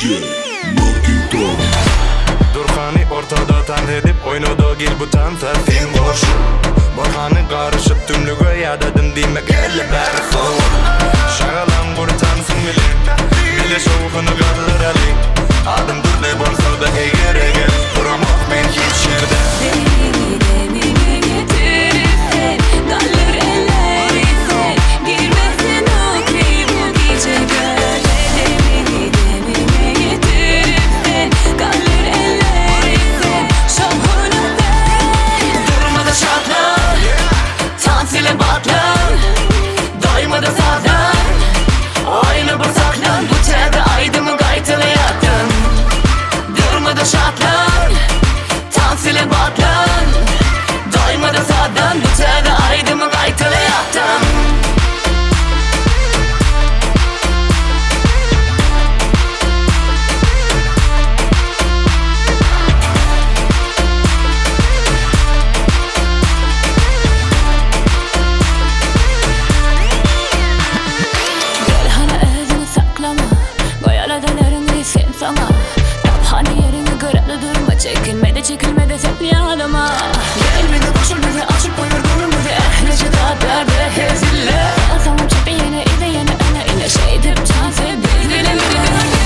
DJ Marky Durhany ortada tans edip oýnada gel bu tansa sen goş. Borhany garyşyp tümlüge ýadadym diýmek elle bäri sow. Şagalaň gur tansyň bilen bile şowhuny galdyraly. Adym Durdy bolsada eger eger duramok men hiç ýerde. Demini demine getirirsen Kaldır elleri sen Girmezsin okey bu gece göle Demini demine getirirsen Kaldır elleri sen Şovhunu ver Durmada şatlan Tans ile batlan Doýmada sazdan Oýna bir saklan Bu täze aýdymy gaýtalaýatyn Durmada şatlan Tans ile batlan Doýmada sazdan Bu täze aýdymy gaýtalaýatyn Gel hany özüňi saklama Goý aladalaryňy sen saňa Tap hany ýeriňi göreli durma Çekinmede çekilmede sen ýanyma Gel bize goşul bize açyp goýber göwnümizi Ählije zat bärde heziller Alsaňam çepe ýene yza ýene öňe ine Şeýdip tans et biz bile bile.